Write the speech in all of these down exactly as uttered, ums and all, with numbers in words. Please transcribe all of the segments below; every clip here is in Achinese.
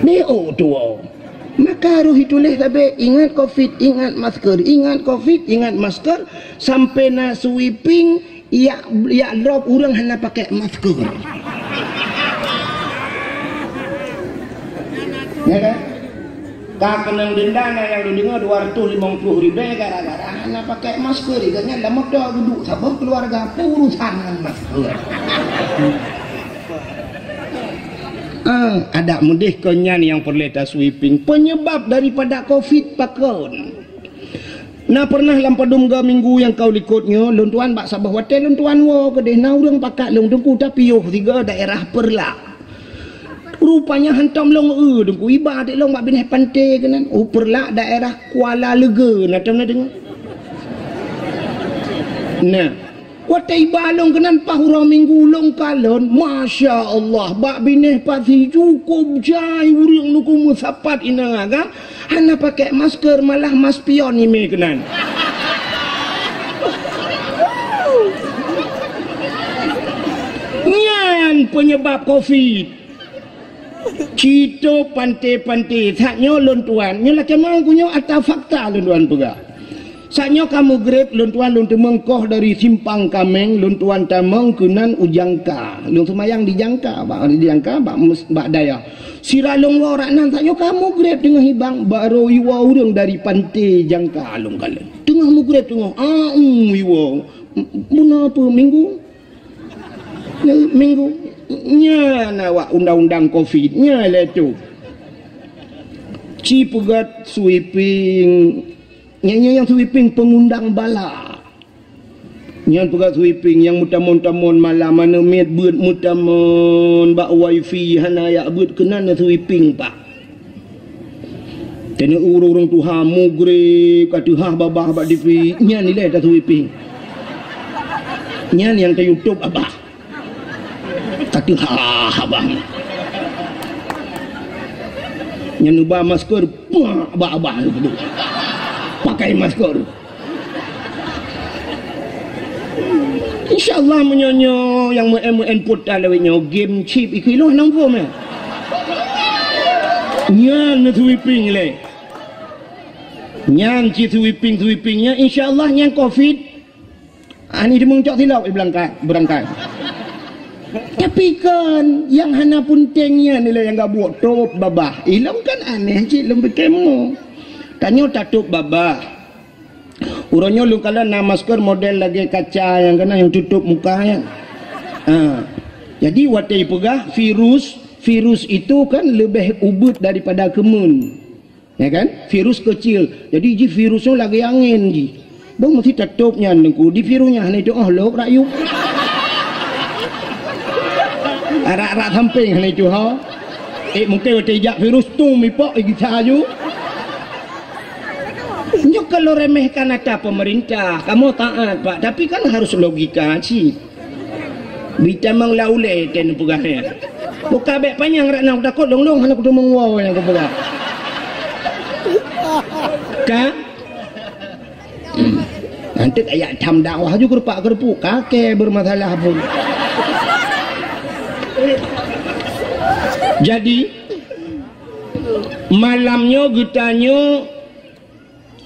Eh, oh, tuwoe. Maka roh ituléh sabe, ingat covid, ingat masker, ingat covid, ingat masker, sampai na sweeping, yak, yak drop ureuëng hana pakai masker. Ya kan? Ka keunong denda na nyang lôn deungoe dua ratus limong puluh ribèe gara-gara hana pakai masker. Ingat nyan lam moto geuduek saboh keluarga, peue urusan ngon masker. Ah, adak mudeh kon nyan nyang peureulèe tasweeping. Penyebab daripada covid pakon? Na pernah lam padum ga minggu nyang ka likot nyoe, lôn tuan bak saboh watèe lôn tuan woe keudeh na ureuëng pakat lôn teungku, tapi yoh sigoe daerah Peureulak. Rupanya hantom lôn eu teungku, iba até lôn bak binéh panté keunan. Oh, Peureulak daerah Kuala Leuge, na tom na deungoe. Nah, watèe iba lôn keunan paih uroe minggu lôn kalon, masya Allah, bak binéh pasi cukôp jai ureuëng teungku meusapat inong agam, hana pakai masker, malah maspion imè keunan. Nyan penyebab covid. Cito panté-panté, saat nyoe lôn tuan, nyoe lakèe meu'en ku nyoe ata fakta lôn tuan peugah. Saat nyoe ka mugreb, lôn tuan lôn teumeung koh dari Simpang Kameng, lôn tuan tamong keunan u Jangka. Lôn seumayang di Jangka, bak, di Jangka, bak mes-, bak dayah. Sira lôn woe rot nan, saat nyoe ka mugreb teungoh hibang, barô iwoe ureuëng dari panté Jangka lôn kalon. Teungoh mugreb teungoh, ah, um, iwoe. M-, meunoe peue minggu? Minggu nyan awak undang-undang covid nyan lé tu. Ci peugah sweeping, nyan, nyan nyang sweeping pengundang bala. Nyan peugah sweeping nyang meutamon-tamon malam, aneuk miet beuet meutamon bak wifi hana yak beuet keunan sweeping pak. Teuneuk ureuëng tuha mugreb ka teuhah babah bak T V, nyan ilèe tasweeping. Nyan nyang ta-YouTube babah. Ka teuhah babah. Nyan neuba masker, puak bak babah neukeudeuh. Pakai masker. Insya Allah meunyoe nyoe nyang meu'en-meu'en puta lawét nyoe game chip ikui lôn nang phom ya. Nyan sweeping lé. Nyan ci sweeping-sweeping nyan insya Allah nyan covid. Ani deungon cok silop beurangkat, beurangkat. Tapi kan nyang hana peunteng nyan nilai nyang gabuek top babah. Ilong kan aneh cit lom pikemu. Tanyoe tatop babah. Uroe nyoe lôn kalon na masker model lagèe kaca nyang keunan nyang tutup muka nyan. Ha. Jadi watèe peugah virus, virus itu kan leubeh ubeuet daripada keumeun. Ya kan? Virus kecil. Jadi jih virus nyoe lagèe angén jih. Bang mesti tatop nyan teungku. Di virus nyan hana itu oh lok rakyup. Arak-arak samping hana itu ha. Eh mungkin watèe jak virus tu mipok eh gisa aju. Nyoe kalau remehkan ata pemerintah, kamu taat, Pak. Tapi kan harus logika cit. Bitamang la ulèe ten peugah nyan. Buka bèk panyang rak nang takot long-long hana kuteumong woe nyang kupeugah. Ka? Hmm. Nanti kayak tham dakwah ju kerupak-kerupuk, kakek bermasalah pun. Jadi, malam nyoe geutanyoe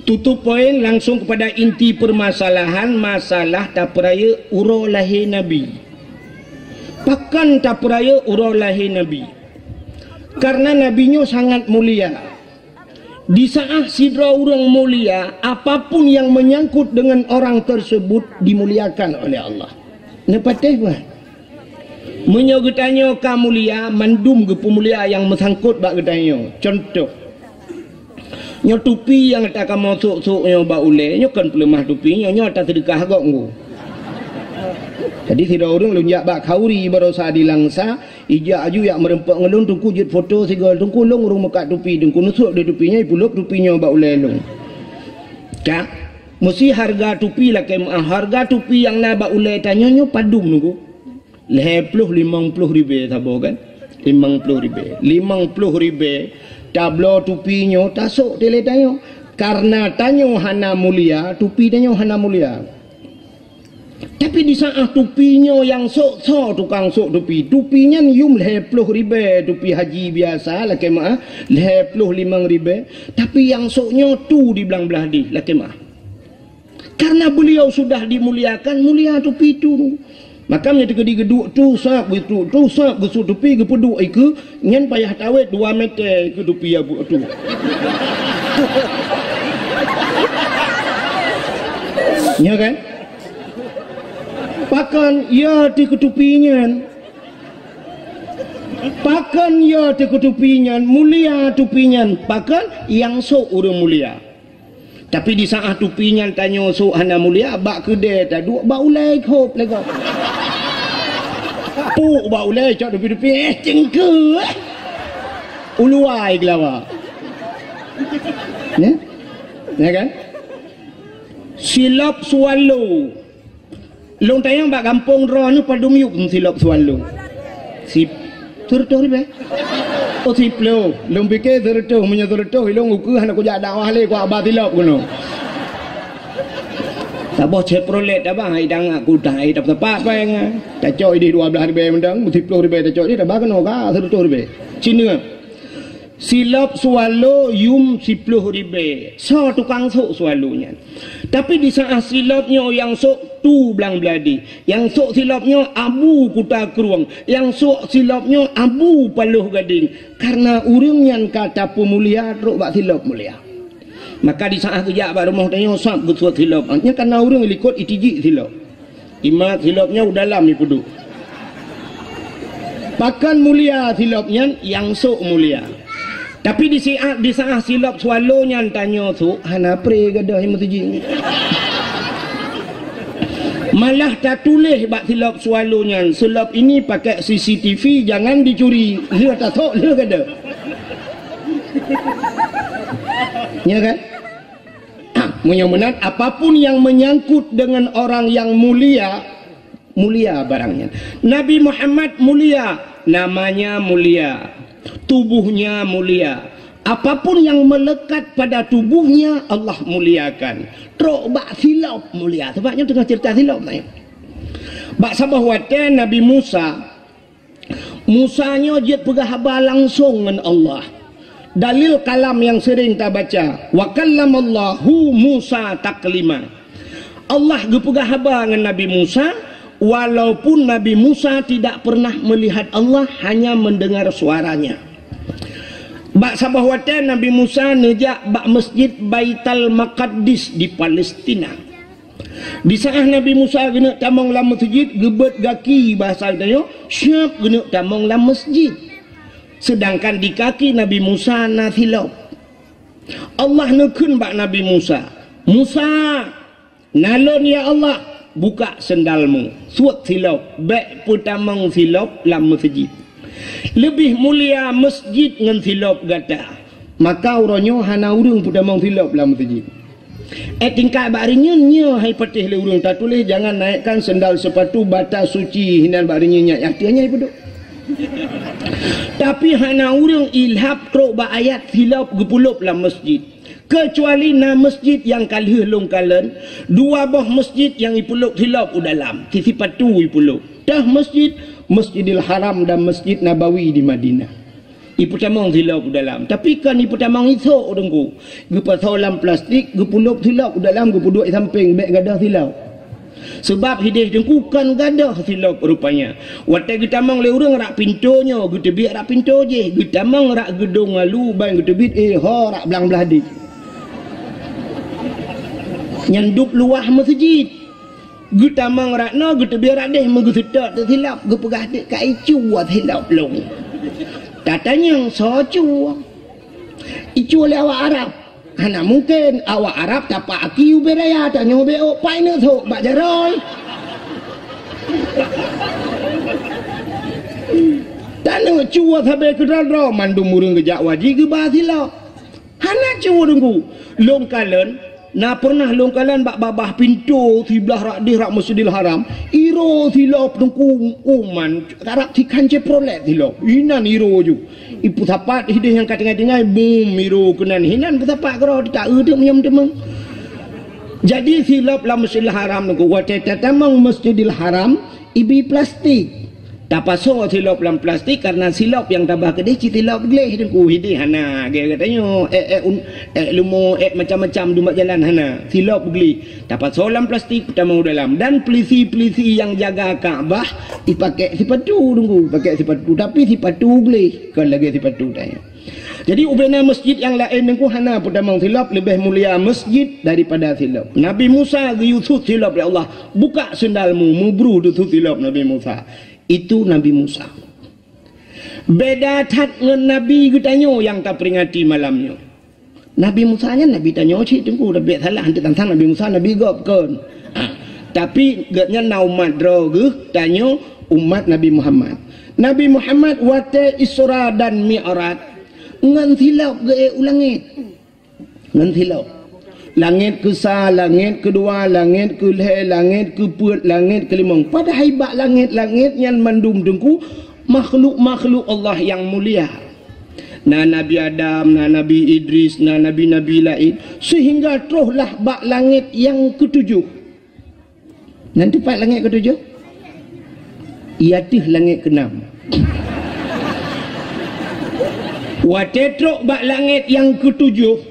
tutup poin langsung kepada inti permasalahan, masalah tapeurayeuk uroe lahé Nabi. Pakon tapeurayeuk uroe lahé Nabi? Karena Nabi nyoe sangat mulia. Di saat sidroe ureuëng mulia, apapun yang menyangkut dengan orang tersebut dimuliakan oleh Allah. Neupatéh bah. Meunyoe geutanyoe ka mulia, mandum geupeumulia nyang meusangkot bak geutanyoe. Contoh, nyoe tupi nyang ata kamoe sôk-sôk nyoe bak ulèe, nyoe kon peuleumah tupi, nyoe, nyoe ata seudeukah gok ngu. Jadi sidroe ureuëng lôn jak bak khauri barosa di Langsa, ijak aju jak meureumpok ngon lôn, teungku jeuet foto sigoe, teungku lôn ureuëng meukat tupi, teungku neusôk di tupi nyoe, ipulôb tupi nyoe bak ulèe lôn. Ka, meusi hareuga tupi lakèe meuah, hareuga tupi nyang na bak ulèe tanyoe nyoe padum teungku. Lhèe ploh limong ploh ribèe saboh kan? Limong ploh ribèe. Limong ploh ribèe tabloe tupi nyoe tasôk dilèe tanyoe. Karena tanyoe hana mulia, tupi tanyoe hana mulia. Tapi di saat tupi nyoe nyang sôk, soe tukang sôk tupi? Tupi nyan yum lhèe ploh ribèe, tupi haji biasa, lakèe meu'ah, lhèe ploh limong ribèe. Tapi nyang sôk nyoe tu di blang blah dih, lakèe meu'ah. Karena beliau sudah dimuliakan, mulia tupi tu. Maka meunyoe teukeudi geuduek tu sab, geuduek tu sab, geusôk tupi, geupeuduek ikeue, nyan payah tawét dua meter ikeue tupi abu tu. Nya kan? Pakon ya teuh keu tupi nyan? Pakon ya teuh keu tupi nyan? Mulia tupi nyan. Pakon? Nyang sôk ureueng mulia. Tapi di saat tupi nyan tanyoe sôk hana mulia, bak keudè taduek, bak ulèe khôb lé gob. Puk bak ulèe cok tupi-tupi, eh, cengkeue, eh. Uluai geulawa. Ya? Ya kan? Silop swallow. Lôn tanyong bak gampông droeneuh padum yup silop swallow. Sip-, sireutôh ribèe. Oh, siploh. Lôn pike sireutôh, meunyoe sireutôh, ilôn ukeue hana kujak dakwah lé, kuba silop keunoe. Saboh Chevrolet abang, hai dang aku dah, hai dapat apa, apa yang, tacok idéh dua blah ribèe mantong, siploh ribèe tacok idéh, tabah keunoe ka sireutôh ribèe. Cina. Silop swallow yum siploh ribèe. Soe tukang sôk swallow nyan? Tapi di saat silop nyoe nyang sôk tu blang blah dih, nyang sôk silop nyoe Abu Kuta Krueng, nyang sôk silop nyoe Abu Paloh Gadeng. Karena ureueng nyan ka tapeumulia trok bak silop mulia. Maka di saat geujak bak rumoh tanyoe sab geusôk silop. Nyan karena ureueng likot itijik silop. Imat silop nyoe u dalam ipeuduek. Pakon mulia silop nyan, nyang sôk mulia. Tapi di siat, di saat silop swallow nyan tanyoe sôk, hana pré gadôh nyang meuseujid. Malah tatuléh bak silop swallow nyan, "Silop ini pakai C C T V, jangan dicuri." Lheueh tasôk, lheueh gadôh. Ya kan? Meunyoe meunan, apapun yang menyangkut dengan orang yang mulia, mulia barang nyan. Nabi Muhammad mulia, namanya mulia, tubuhnya mulia. Apapun yang melekat pada tubuhnya, Allah muliakan. Trok bak silop mulia. Sebab nyoe teungoh cerita silop tadi. Bak saboh watèe Nabi Musa Musa nyoe jeuet peugah haba langsong ngon Allah. Dalil kalam nyang sering tabaca, "Wa kallamallahu Musa taklima." Allah geupeugah haba ngon Nabi Musa, walaupun Nabi Musa tidak pernah melihat Allah, hanya mendengar suaranya. Bak saboh watèe Nabi Musa neujak bak Masjid Baitul Maqdis di Palestina. Di saat Nabi Musa geuneuk tamong lam meuseujid, geubeuet gaki bahasa geutanyoe, siab geuneuk tamong lam meuseujid. Sedangkan di kaki Nabi Musa na silop. Allah neukheun bak Nabi Musa, "Musa, na lôn ya Allah, buka sendalmu, suet silop, bèk peutamong silop lam meuseujid. Leubeh mulia meuseujid ngon silop gata." Maka uroe nyoe hana ureueng peutamong silop lam meuseujid. Eh, tingkat bak rinyeun nyoe hai patéh lé ureueng tatuléh, "Jangan naikkan sendal sepatu batas suci," hinan bak rinyeun nyan, nyang tiep nyan ipeuduek. Tapi hana ureueng ilhab trok bak ayat silop geupeulop lam meuseujid. Keucuali na meuseujid nyang ka lheueh lôn kalon, dua boh meuseujid nyang ipeulop silop u dalam, sipatu ipeulop. Teuh meuseujid, Masjidil Haram dan Masjid Nabawi di Madinah. Ipeutamong silop u dalam. Tapi kon ipeutamong isok, Teungku. Geupasoe lam plastik, geupeulop silop u dalam, geupeuduek sampéng, bèk gadôh silop. Seubab hidéh Teungku kon gadôh silop rupanya. Watèe geutamong lé ureueng rak pintoe nyoe, geuteubiet rak pintoe jéh. Geutamong rak geudong alu, ban geuteubiet, eh, ho rak blang blah dih. Nyan dub luwah meuseujid. Geutamong rak noe, geuteubiet rak déh, meugeuseutôt teuh silop, geupeugah, "Dek, ka icue silop lôn." Tatanyong, "Soe cue?" "Icue lé awak Arab." "Hana mungken, awak Arab tapak aki ubé raya, tanyoe ubé ôk, pai neuk sôk bak jaroe." Taneuk cue sabe keudroe-droe, mandum ureueng geujak u haji geuba silop. Hana cue Teungku. Lôn kalon, na peureunah lôn kalon bak babah pintoe siblah rak déh rak Masjidil Haram, iroe silop Teungku, uman, karab sikan Chevrolet silop. Inan iroe ju. Ipeusapat hidéh nyang ka tinggai-tinggai, bum, iroe keunan. Hinan peusapat keudroe, titaeu teuk meunyoe meuteumé. Jadi silop lam Masjidil Haram nungku, watée tatamong Masjidil Haram, ibi plastik. Tapasoe silop lam plastik karena silop nyang tabah keudeh cit silop gleh nungku. Hideh hana, gaya geutanyoe, ék, ék un-, ék leumo, ék macam-macam dumat jalan hana. Silop gleh. Tapasoe lam plastik, tamong dalam. Dan pelisi-pelisi nyang jaga Ka'bah, ipakai sipatu nungku, pakai sipatu. Tapi sipatu gleh, kon lagée sipatu tanyoe. Jadi ubena masjid nyang laén nungku hana peutamong silop, leubeh mulia masjid daripada silop. Nabi Musa geuyue sut silop lé Allah, "Buka sendalmu," mubru teusut silop Nabi Musa. Itu Nabi Musa. Beda that ngon nabi geutanyoe nyang taperingati malam nyoe. Nabi Musa nyan nabi tanyoe cit teungku, tapi salah, hana tantang Nabi Musa nabi gob kon. Ha. Tapi gobnyan na umat droe geuh, tanyoe umat Nabi Muhammad. Nabi Muhammad watée Isra dan Mi'raj ngon silop geuék u langét. Ngon silop. Langét keusa, langét keudua, langét keulhée, langét keupeuet, langét keulimong. Padahai bak langét-langét nyan mandum teungku makhluk-makhluk Allah nyang mulia. Na Nabi Adam, na Nabi Idris, na nabi-nabi laén, sehingga troh lah bak langét nyang keutujoh. Nan teumpat langét keutujoh? Iya teuh langét keunam. Watée trok bak langét nyang keutujoh,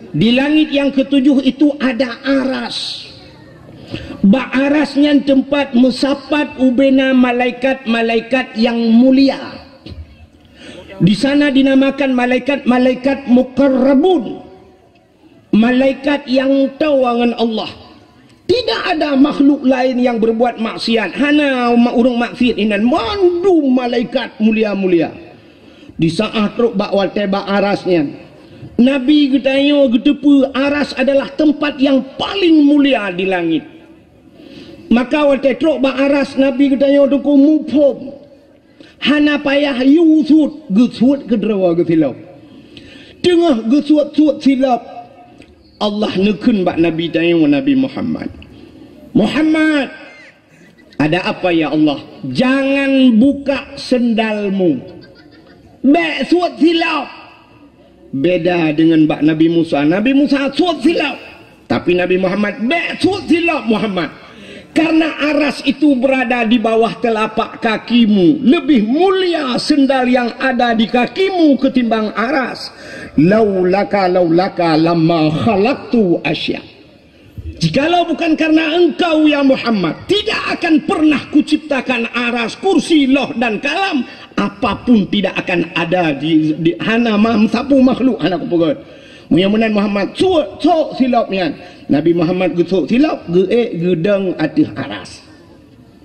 di langét nyang keutujoh itu ada aras. Bak aras nyan teumpat meusapat ubena malaikat-malaikat nyang mulia. Di sana dinamakan malaikat-malaikat muqarrabun. Malaikat nyang toe ngon Allah. Tidak ada makhluk laén nyang berbuat maksiat, hana ma-, ureuëng maksiat inan, mandum malaikat mulia-mulia. Di saat trok bak watée bak aras nyan, Nabi geutanyoe geuteupeue aras adalah teumpat nyang paleng mulia di langét. Maka watée trok bak aras, Nabi geutanyoe teungku muphom. Hana payah yue sut, geusuet keudroe geusilop. Teungoh geusuet-suet silop, Allah neukheun bak Nabi tanyoe, Nabi Muhammad, "Muhammad, ada apa ya Allah?" "Jangan buka sendalmu. Bék suet silop." Beda dengan bak Nabi Musa. Nabi Musa suet silop. Tapi Nabi Muhammad, "Bék suet silop, Muhammad. Karena aras itu berada di bawah telapak kakimu. Lebih mulia sendal yang ada di kakimu ketimbang aras. Laulaka, laulaka lama khalaqtu asya." Jikalau bukan karena engkau, ya Muhammad, tidak akan pernah kuciptakan aras, kursi, loh, dan kalam. Apapun tidak akan ada di, di hana ma-, sapeue makhluk hana kupeugét. Meunyoe meunan Muhammad, suet, sok silop nyan. Nabi Muhammad geusok silop, geuék geudong ateueh aras.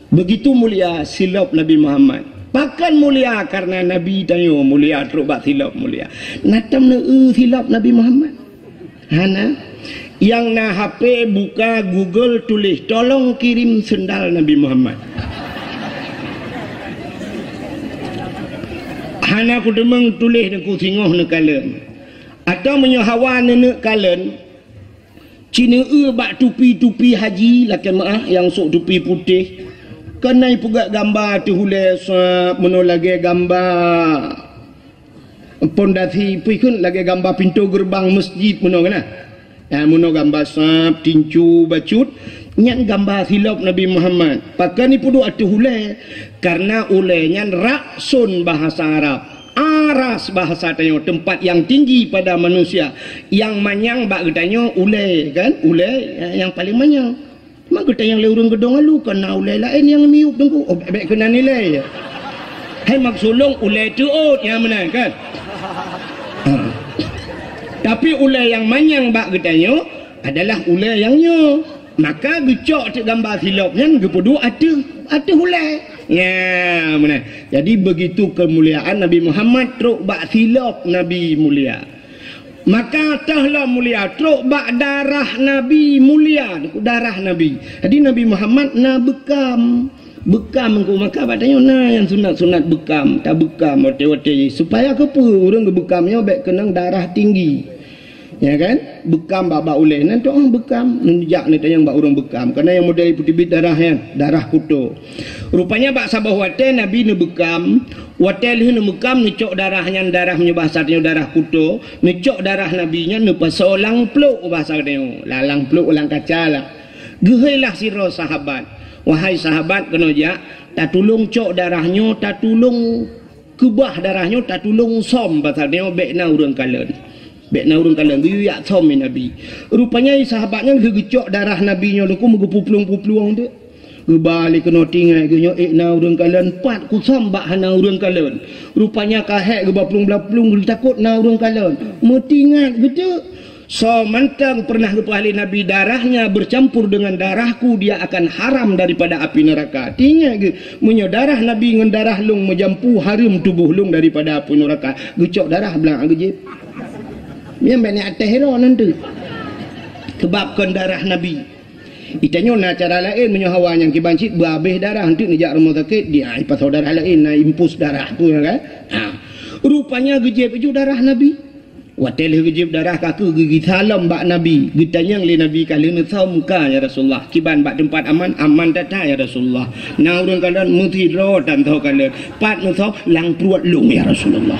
Begitu mulia silop Nabi Muhammad. Pakon mulia? Karena Nabi tanyoe mulia, trok bak silop mulia. Na tom neu-eu silop Nabi Muhammad? Hana. Nyang na H P, buka Google, tuléh, "Tolong kirim sendal Nabi Muhammad." Hana kuteumeung tuléh, neuku singoh neukalon. Atawa meunyoe hawa neuneuk kalon, ci neu-eu bak tupi-tupi haji lakée meuáh nyang sôk tupi putéh, keuneuk peugah gamba ateueh ulée sab meunoe lagée gamba pondasi, peue kheun lagée gamba pintoe geureubang meuseujid meunoe keunan. Nah, meunoe gamba sab, tincu, bacut, nyan gamba silop Nabi Muhammad. Pakon ipeuduek ateueh ulée? Karena ulée nyan ra'sun bahasa Arab. Aras bahasa tanyoe, tempat yang tinggi pada manusia. Nyang manyang bak geutanyoe ulée, kan? Ulée, eh, nyang paleng manyang. Mak geutanyoe lé ureuëng geudong alu, kon na ulée laén nyang miyueb teungku. Oh, bék, bék keunan ilée. Hai mak sulong ulée teuôt nyang meunan, kan? Ha. Tapi ulée nyang manyang bak geutanyoe adalah ulée nyang nyoe. Maka geucok teuk gamba silop nyan geupeuduek ateueh, ateueh ulée. Nya, meunan. Jadi, begitu kemuliaan Nabi Muhammad trok bak silop Nabi mulia. Maka toh lom mulia trok bak darah Nabi mulia, darah Nabi. Jadi, Nabi Muhammad na beukam. Beukam engko maka bak tanyoe na nyang sunat-sunat beukam, tabeukam watée-watée supaya keupeue ureuëng geubeukam nyoe bék keunong darah tinggi. Ya kan? Beukam bak-bak ulèe. Nan tu, oh, beukam. Neujak neutanyong bak ureueng beukam. Karena nyang model peuteubiet darah nyan, darah kuto. Rupanya bak saboh watèe Nabi neubeukam, watèe lheueh neubeukam neucok darah nyan, darah meunyoe bahasa tanyoe darah kuto, neucok darah Nabi nyan neupasoe lam pluek bahasa tanyoe. Lah lam pluek lam kaca lah. Geuhei lah sidroe sahabat. Wahai sahabat, keunoe jak, tatulông cok darah nyoe, tatulông keubah darah nyoe, tatulông sôm, pasal nyoe bèk na ureueng kalon. Bèk na ureueng kalon, geuyue jak sôm lé Nabi. Rupanya sahabat nyan lheueh geucok darah Nabi nyoe, Teungku, meugeupuplueng-puplueng teuk. Geuba lé keunoe, teuingat geuh nyoe, ék na ureueng kalon, pat kusôm bak hana ureueng kalon. Rupanya ka hék geuba plueng-plueng, geutakot na ureueng kalon. Meuteuingat geuh teuk. Soe mantong pernah geupeugah lé Nabi, "Darahnya bercampur dengan darahku, dia akan haram daripada api neraka." Teuingat geuh, meunyoe darah Nabi ngon darah lôn meujampu, hareuem tuboh lôn daripada apui neuraka. Geucok darah blang geujieb. Nyan bèk neuatéh droe nanti. Sebab kon darah Nabi. Itanyoe na cara laén, meunyoe hawa nyang kiban cit beuhabéh darah, enteuk neujak rumoh sakét, dia ipasoe darah laén, na infus darah tu, ya kan? Ha. Rupanya geujieb ju darah Nabi. Watèe lheueh geujieb darah, ka kheueh geugisa lom bak Nabi, geutanyong lé Nabi, "Ka lheueh neusôm ka, ya Rasulullah? Kiban bak teumpat aman?" "Aman that-that, ya Rasulullah." "Na ureueng kalon?" "Meusidroe tan soe kalon." "Pat neusôm?" "Lam pruet lôn, ya Rasulullah."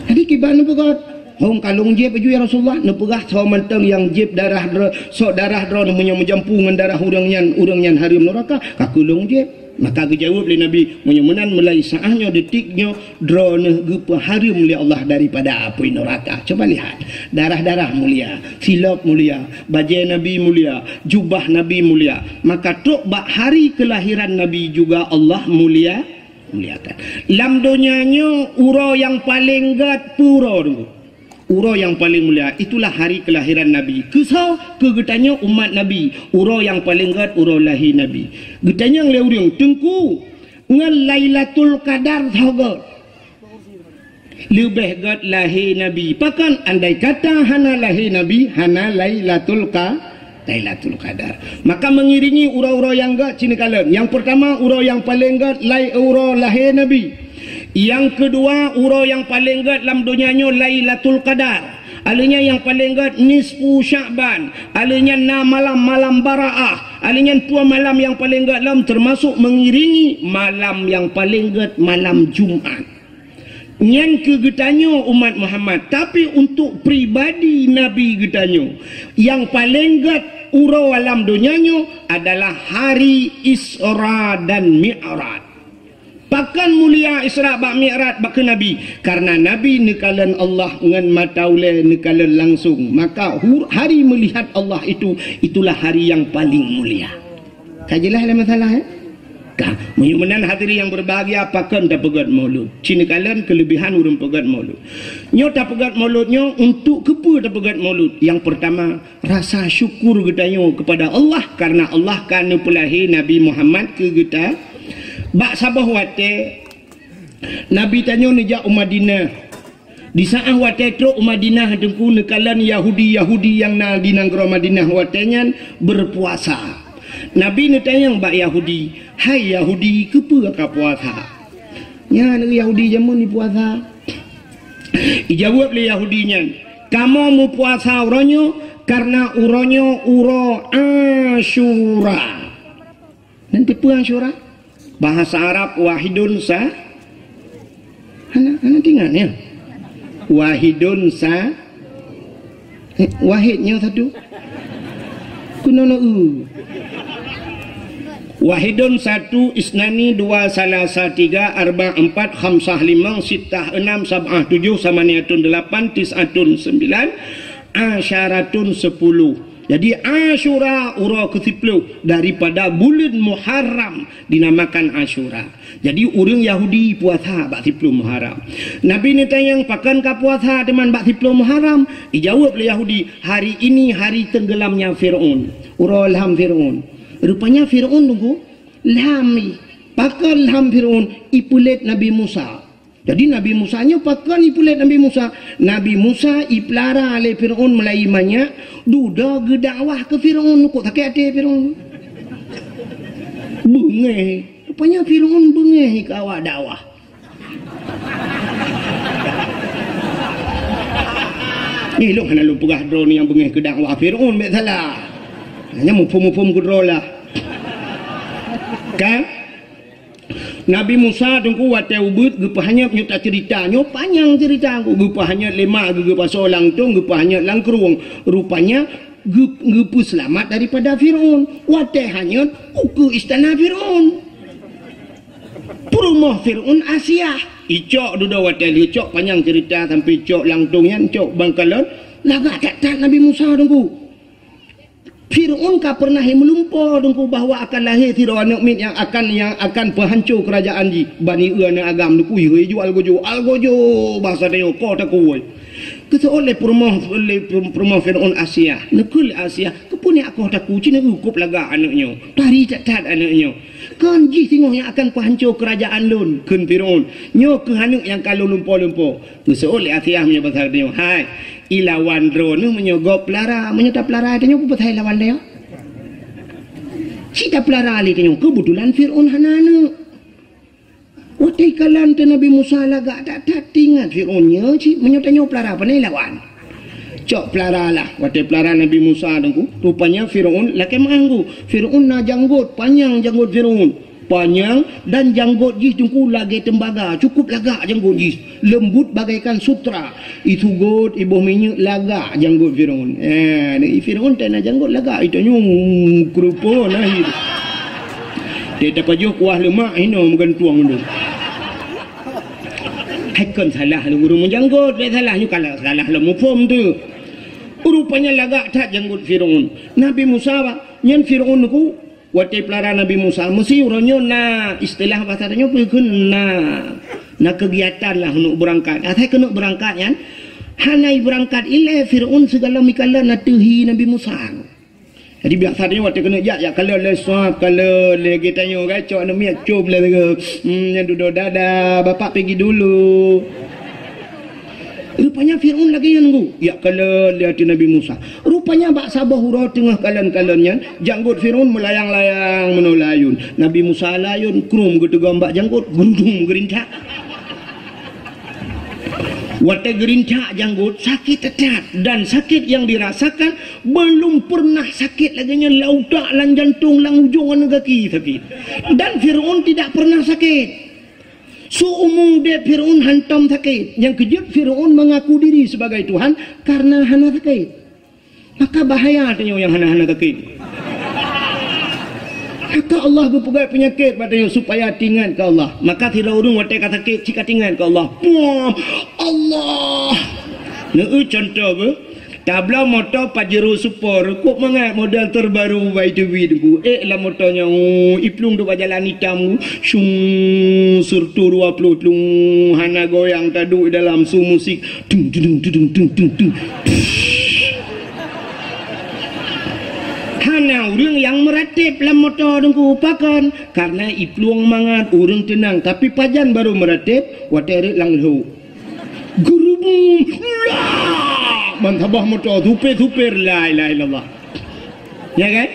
Jadi kiban neupeugah, "Hom ka lôn jieb ju, ya Rasulullah." Neupeugah, "Soe mantong nyang jieb darah droe, sok darah droe meunyoe meujampu ngon darah ureueng nyan, ureueng nyan hareuem neuraka, ka kheueh lôn jieb." Maka geujaweueb lé Nabi, "Meunyoe meunan, mulai saát nyoe, detik nyoe, droeneuh geupeuhareuem lé Allah daripada apui neuraka." Coba lihat, darah-darah mulia, silop mulia, bajèe Nabi mulia, jubah Nabi mulia. Maka trok bak hari kelahiran Nabi juga Allah mulia, muliakan. Lam donya nyoe uroe nyang paleng gèt peue uroe, Teungku? Uroe nyang paleng mulia, itulah hari kelahiran Nabi. Keu soe? Keu geutanyoe umat Nabi. Uroe nyang paleng gèt uroe lahé Nabi. Geutanyong lé ureueng, "Teungku, ngon Lailatul Qadar soe gèt?" "Leubeh gèt lahé Nabi." Pakon? Andai kata hana lahé Nabi, hana Lailatul Qa-, Lailatul Qadar. Maka mengiringi uroe-uroe nyang gèt, ci neukalon. Nyang peurtama, uroe nyang paleng gèt, lai-, uroe lahé Nabi. Nyang keudua, uroe nyang paleng gèt lam donya nyoe, Lailatul Qadar. Alèh nyan nyang paleng gèt, nisfu Sya'ban. Alèh nyan na malam, malam Baraah. Alèh nyan dua malam nyang paleng gèt lom, termasuk mengiringi malam nyang paleng gèt, malam Jumat. Nyan keu geutanyoe umat Muhammad, tapi untuk pribadi Nabi geutanyoe, nyang paleng gèt uroe lam donya nyoe adalah hari Isra dan Mi'raj. Pakon mulia Isra bak Mi'raj bak keu Nabi? Karena Nabi neukalon Allah ngon mata ulèe, neukalon langsung. Maka hu-, hari melihat Allah itu, itulah hari yang paling mulia. Ka jeulaih lé masalah, eh? Ka. Meunyoe meunan, hadirin yang berbahagia, pakon tapeugèt Maulud? Ci neukalon keulebihan ureueng peugèt Maulud. Nyoe tapeugèt Maulud nyoe untuk keupeue tapeugèt Maulud? Yang pertama, rasa syukur geutanyoe kepada Allah karena Allah ka neupeulahé Nabi Muhammad keu geuta. Bak saboh watèe, Nabi tanyoe neujak u Madinah. Di saat watèe trok u Madinah, Teungku, neukalon Yahudi-Yahudi nyang na di nanggroe Madinah watèe nyan berpuasa. Nabi neutanyong bak Yahudi, "Hai Yahudi, keupeue ka puasa?" Nyan Yahudi jameun jipuasa. Ijaweueb lé Yahudi nyan, "Kamoe meupuasa uroe nyoe karena uroe nyoe uroe Asyura." Nan tipeue Asyura? Bahasa Arab wahidun sa-, hana, hana tingat, ya? Wahidun sa-, eh, wahid nyoe satu. Keunoe nyoe u. Wahidun satu, isnani dua, salasa tiga, arba empat, khamsah limong, sittah enam, sab'ah tujuh, samaniatun delapan, tis'atun sembilan, asyaratun sepuluh. Jadi, Asyura uroe keu siplôh daripada buleuen Muharram dinamakan Asyura. Jadi, ureueng Yahudi puasa bak siplôh Muharram. Nabi neutanyong, "Pakon ka puasa teuma bak siplôh Muharram?" Ijaweueb lé Yahudi, "Hari ini hari tenggelamnya Fir'aun." Uroe lham Fir'aun. Rupanya Fir'aun, Teungku, lham i. Pakon lham Fir'aun? Ipeulét Nabi Musa. Jadi, Nabi Musa nyoe pakon ipeulét Nabi Musa? Nabi Musa ipeulara lé Fir'aun meulayeue manyak, dudoe geudakwah keu Fir'aun, kok sakét até Fir'aun. Beungéh. Rupanya Fir'aun beungéh keu awak dakwah. Nyoe lôn hana lôn peugah droeneuh nyang beungéh keu dakwah Fir'aun, bèk salah. Nyan muphom-muphom keudroe lah. Kan? Nabi Musa teungku watèe ubeuet geupeuhanyot, nyoe taceurita, nyoe panyang ceurita, geupeuhanyot lé ma geuh, geupasoe lam tông, geupeuhanyot lam krueng. Rupanya geu-, geupeuseulamat daripada Fir'aun. Watèe hanyot, ukeue istana Fir'aun. Peurumoh Fir'aun Asiah. Icok dudoe watèe lheueh cok, panyang ceurita, sampai cok lam tông nyan, cok bak kalon, lagak that-that Nabi Musa teungku. Fir'aun ka pernah meulumpo teungku bahwa akan lahé sidroe aneuk miet nyang akan, nyang akan peuhanco keurajeuen jih. Bani eu aneuk agam teungku, yue ju algojo, algojo, basa tanyoe koh takue. Geuseuôt lé peurumoh, lé peurumoh Fir'aun Asiah. Neukheun lé Asiah, "Keupeue neujak koh takue, ci neujak kop lagak aneuk nyoe. Tari that-that aneuk nyoe. Kon jih singoh nyang akan peuhanco keurajeuen lôn," kheun Fir'aun. "Nyoe kheueh aneuk nyang ka lôn lumpo-lumpo." Geuseuôt lé Asiah meunyoe basa tanyoe, "Hai, ilawan droeneuh meunyoe gob peulara, meunyoe tapeulara tanyoe, peue pasai lawan tanyoe? Ci tapeulara lé tanyoe, keubeutulan Fir'aun hana aneuk." Watèe kalon teuh Nabi Musa lagak that-that, teuingat Fir'aun nyoe cit, meunyoe tanyoe peulara, pane lawan. Cok peulara lah, watèe peulara Nabi Musa teungku. Rupanya Fir'aun lakèe meu'ah teungku. Fir'aun na janggot, panyang janggot Fir'aun. Panyang dan janggot jih teungku lagèe tembaga, cukup lagak janggot jih. Leumbut bagaikan sutra. Isugot, iboh minyeuk, lagak janggot Fir'aun. Eh, Fir'aun tan na janggot lagak, itu nyoe keurupon na hi. Dia tapajoh kuah lemak hino meugantung tu. Hai kon salah lôn ureueng meujanggot, bèk salah nyoe, kalau salah lôn muphom tu. Rupanya lagak that janggot Fir'aun. Nabi Musa, bah, nyan Fir'aun teungku, watèe peulara Nabi Musa, meusti uroe nyoe na istilah basa tanyoe peue kheun na, na keugiatan lah keuneuk beurangkat. Asai keuneuk beurangkat nyan, hana beurangkat ilèe Fir'aun sigohlom ikalon ateueh hi Nabi Musa. Jadi biasa tanyoe watèe keuneuk jak, jak kalon lé swab, kalon lé geutanyoe, kan, cok aneuk miet cop lé lagèe, hmm, nyan dudoe dadah, bapak pigi dulu. Rupanya Fir'aun lagèe nyan teungku, jak kalon lé ateueh Nabi Musa. Rupanya bak saboh uroe teungoh kalon-kalon nyan, janggot Fir'aun meulayang-layang meunoe layôn. Nabi Musa layôn, krum geuteugom bak janggot, geurudum geurintak. Watèe geurintak janggot, sakét that-that. Dan sakét nyang dirasakan belum pernah sakét lagèe nyan, lam utak, lam jantong, lam ujong aneuk gaki sakét. Dan Fir'aun tidak pernah sakét. Seumur udép Fir'aun hantom sakét. Nyang keujeuet Fir'aun mengaku diri sebagai Tuhan karena hana sakét. Maka bahaya tanyoe nyang hana-hana sakét. Maka Allah geupeugah peunyakét bak tanyoe supaya teuingat keu Allah. Maka sidroe ureueng watèe ka sakét, cit ka teuingat keu Allah. Puah, Allah. Neu contoh beuh. Tabloe moto Pajero Sport, kok mangat model terbaru Y T V teungku. Eh, lam moto nyan, oh, iplueng duek bak jalan itam, shung, sertu dua puluh tlung, hana goyang, taduek dalam su musik. Tung, tung, tung. Hana ureueng nyang meuratéb lam moto teungku, pakon? Karena iplueng mangat, ureueng teunang. Tapi pajan barô meuratéb, watèe rhot lam lhok. Geurubum, lah! Ban saboh moto, supir-supir, la ilaha illallah. Ya kan?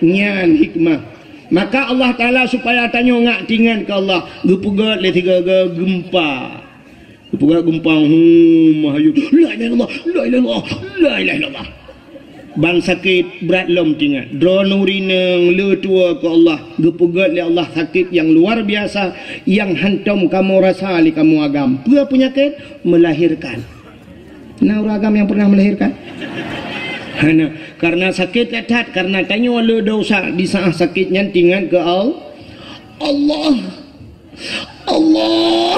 Nyan hikmah. Maka Allah Taala supaya tanyoe ngat teuingat keu Allah, geupeugèt lé sigoe-goe geumpa. Geupeugah geumpa, hu, meuhayeu, "La ilaha illallah, la ilaha illallah, la ilaha illallah." Ban sakét brat lom teuingat. Droeneuh rineueng le tuwoe keu Allah, geupeugèt lé Allah sakét nyang luar biasa, nyang hantom kamoe rasa lé kamoe agam. Peue peunyakét? Melahirkan. Na ureueng agam nyang pernah melahirkan? Hana. Karena sakét that-that, karena tanyoe le desya, di saat sakét nyan teuingat keu Al-, Allah. Allah.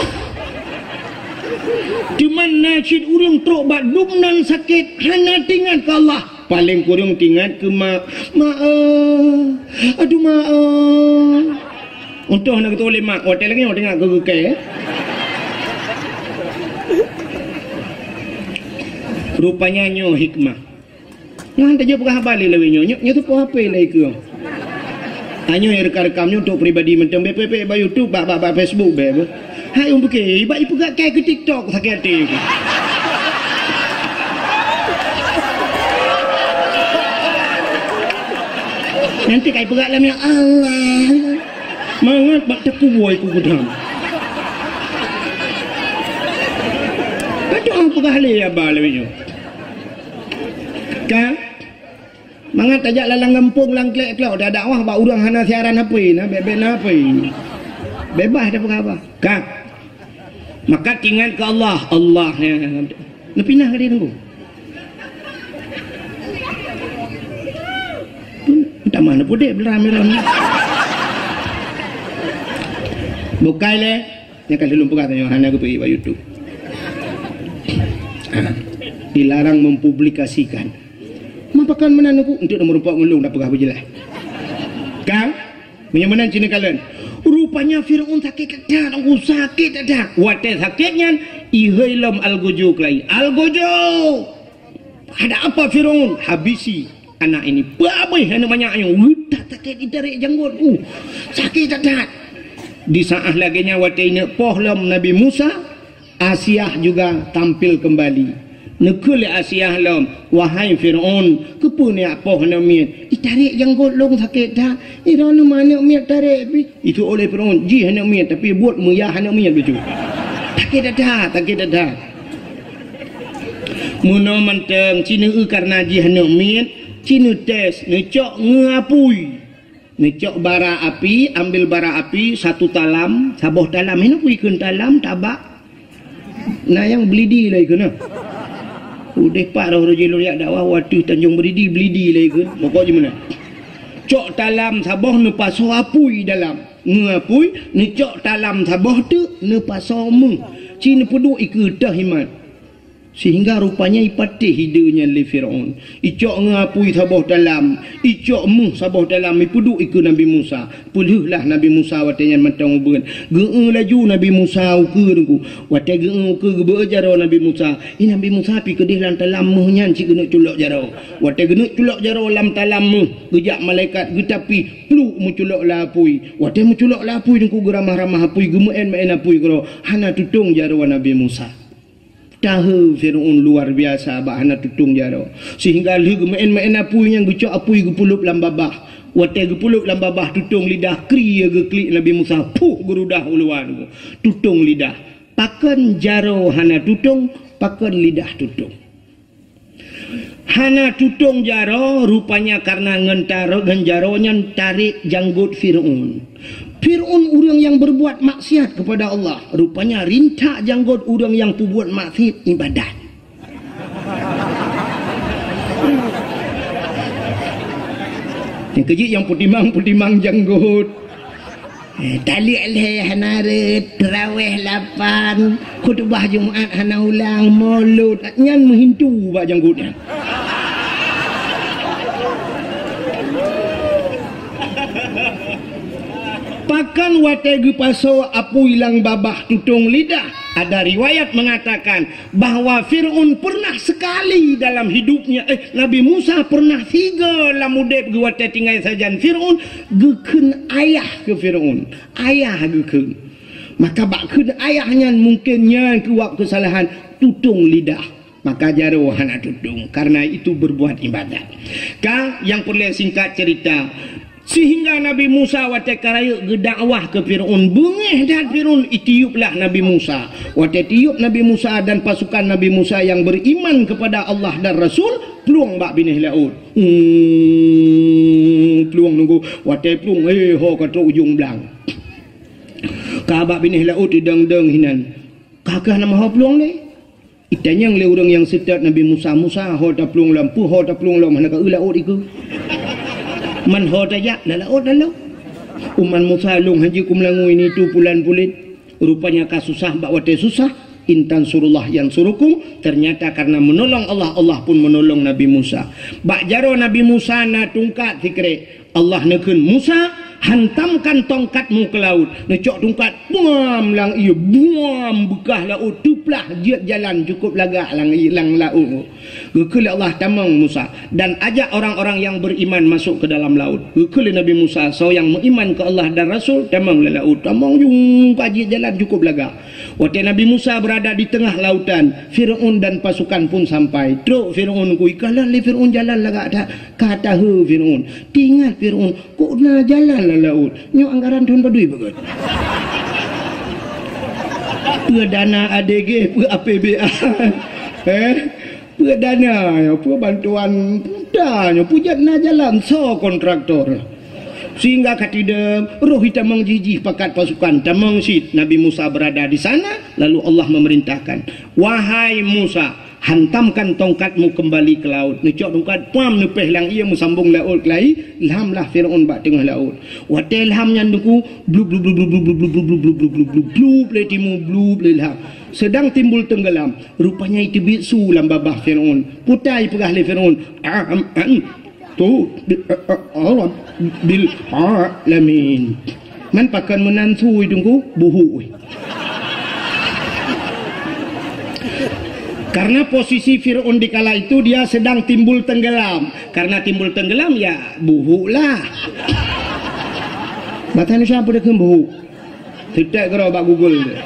Teuma na cit ureueng trok bak dum nan sakét, hana teuingat keu Allah. Paleng kureueng teuingat keu mak. "Mak, eh. Aduh, mak, eh." Untôh na geutuléh mak, watèe lagèe nyoe teuingat keu geukai, eh. Rupanya nyoe hikmah. Nyan tajak peugah haba lé lawét nyoe, nyoe, nyoe teupeue H P lé keu. Tanyoe nyang rekam-rekam nyoe untuk pribadi mantong, bèk, bèk, bèk, bak YouTube, bak, bak, bak Facebook, bèk, bèk. Hai, ureueng pike, bak ipeugah keu TikTok, sakét até. Nanti kai peugah lam, "Ya Allah." Mangat bak teupeu buai ku gudang. Beutôi peugah lé haba lawét nyoe. Ka? Mangat tajak lalang gampông lam klek-klok, dak dakwah bak ureuëng hana siaran H P, na bebek na H P. Bebas dah peugah apa. Ka? Maka ingat ke Allah, Allah ya. Neupinah ka dia tunggu. Entah mana pudek beramai-ramai. Bukai leh. Nyang ka lheueh lôn peugah tanyoe hana geupeuék bak YouTube. Dilarang mempublikasikan. Mampakan meunan aku untuk nomor empat ngon lôn dah peugah beujeulaih. Kang, meunyoe meunan cina kalen. Rupanya Firaun sakét that-that, aku sakét that-that. Watée sakét nyan, ihôi lom algojo keulai. Algojo! Ada apa Firaun? Habisi anak ini. Peue abéh aneuk manyak nyoe? Weueh that sakét itarek janggot. Uh, sakét that-that. Di saat lagée nyan watée ineuk poh lom Nabi Musa, Asiah juga tampil kembali. Neukheun lé Asiah lom, "Wahai Firaun, keupeue neujak poh aneuk miet? Itarek janggot lôn sakét that. Droeneuh ma aneuk miet tarek pih." Itu oleh Firaun, jih aneuk miet, tapi buet meuyah aneuk miet lucu. Sakét that-that, sakét that-that. Meunoe mantong, ci neueu kareuna jih aneuk miet, ci neutés, neucok ngon apui. Neucok bara api, ambil bara api satu talam, saboh talam. Hinoe kui kheun talam, tabak. Na nyang belidi lé kheun. Udeh pat roh roji lôn jak dakwah watée Tanjong Belidi, belidi lé kheun. Pokok jih meunan. Cok talam saboh neupasoe apui dalam. Ngon apui, neucok talam saboh teuk neupasoe meuh. Ci neupeuduek ikeue teuh imat. Sehingga rupanya ipatéh ide nyan lé Firaun. Icok ngon apui saboh talam, icok meuh saboh talam, ipeuduek ikeue Nabi Musa. Peulheueh lah Nabi Musa watée nyan mantong ubeut. Geueu laju Nabi Musa ukeue teungku. Watée geueu ukeue geubeuet jaroe Nabi Musa. I Nabi Musa pi keudeh lam talam meuh nyan cit geuneuk culok jaroe. Watée geuneuk culok jaroe lam talam meuh, geujak malaikat geutapi pluek meuculok lam apui. Watée meuculok lam apui teungku geuramah-ramah apui, geumeuén-meuén apui keudroe. Hana tutong jaroe Nabi Musa. Tahe Firaun luar biasa bak hana tutong jaroe. Sehingga lheueh geumeuén-meuén apui nyan geucok apui geupeulop lam babah. Watée geupeulop lam babah tutong lidah kri geuklik Nabi Musa. Puh geurudah u luwa teungku. Tutong lidah. Pakon jaroe hana tutong, pakon lidah tutong. Hana tutong jaroe, rupanya kareuna ngon taro-, ngon jaroe nyan tarek janggot Firaun. Firaun ureuëng nyang berbuat maksiat kepada Allah, rupanya rintak janggot ureuëng nyang peubuet maksiat ibadat. Nyang keujeuet nyang peutimang-peutimang janggot. Eh, taleuek lhée hana rhot, teurawéh lapan, khutubah Jumat hana ulang, molot, nyan meuhintu bak janggot nyan. Pakon watée geupasoe apui lam babah tutong lidah? Ada riwayat mengatakan, bahwa Firaun pernah sekali dalam hidupnya, eh, Nabi Musa pernah sigoe lam udeb geuh watée tinggai sajan Firaun, geukheun ayah keu Firaun, ayah geukheun. Maka bak kheun ayah nyan mungken nyan keuwab keusalahan tutong lidah. Maka jaroe hana tutong, karena itu berbuat ibadat. Ka, nyang peureulée singkat cerita, Sehingga Nabi Musa watée ka rayeuk geudakwah keu Firaun, beungéh that Firaun, itiuplah Nabi Musa. Watée tiup Nabi Musa dan pasukan Nabi Musa nyang beriman kepada Allah dan Rasul, plueng bak binéh laôt. Hmm, plueng nunggu, watée plueng, eh, ho ka trok ujong blang. Ka bak binéh laôt idong-dong hinan. Ka keuh nama ho plueng lé? Itanyong lé ureuëng nyang seutôt Nabi Musa, "Musa, ho taplueng lom, peue ho taplueng lom, hana ka eu laôt ikeue? Man ho tajak, lam laôt lalu." Umat Musa lông haji kumeulangui nitu pulan pulet. Rupanya ka susah bak watée susah, "In tansurullah yansurukum." Ternyata karena menolong Allah, Allah pun menolong Nabi Musa. Bak jaroe Nabi Musa na tungkat sikrek. Allah neukheun, "Musa, hantamkan tongkatmu ke laut." Neucok tungkat, buam lam ié, buam beukah laôt teuplah jeuet jalan cukôp lagak lam ié, lam laôt. Geukheun lé Allah, "Tamong Musa, dan ajak orang-orang yang beriman masuk ke dalam laut." Geukheun lé Nabi Musa, soe nyang meuiman keu Allah dan Rasul, tamong lam laôt. Tamong jungka jeuet jalan cukôp lagak. Watée Nabi Musa berada di tengah lautan, Firaun dan pasukan pun sampai. Trok Firaun, ku ikalon lé Firaun jalan lagak that, ka tahe Firaun. Teuingat Firaun, "Kok na jalan lam laôt? Nyoe anggaran thon padum beugét? Peue dana A D G, peue A P B A?" Eh? Peue dana nyoe, peue bantuan peue nyoe, peue jeuet na jalan, soe kontraktor. Sehingga ka tidem, roh itamong jih-jih pakat pasukan, tamong cit Nabi Musa berada di sana, lalu Allah memerintahkan, "Wahai Musa, hantamkan tongkatmu kembali ke laut." Neucok tongkat, pam, neupéh lam ié, meusambong laôt keulai, lham lah Firaun bak teungoh laôt. Watée lham nyan Teungku, blub, blub, blub, lé timu, blub, lé lham. Sedang timbul tenggelam. Rupanya iteubiet su lam babah Firaun. Peue ta ipeugah lé Firaun, "Am, am, tu, bi, a, a, Allah, bil alamin." Man pakon meunan su Teungku, buhuk. Karena posisi Firaun di kala itu dia sedang timbul tenggelam. Karena timbul tenggelam, ya buhuk lah. Bahasa Indonesia apa dia buhuk? Tidak kira bak Google.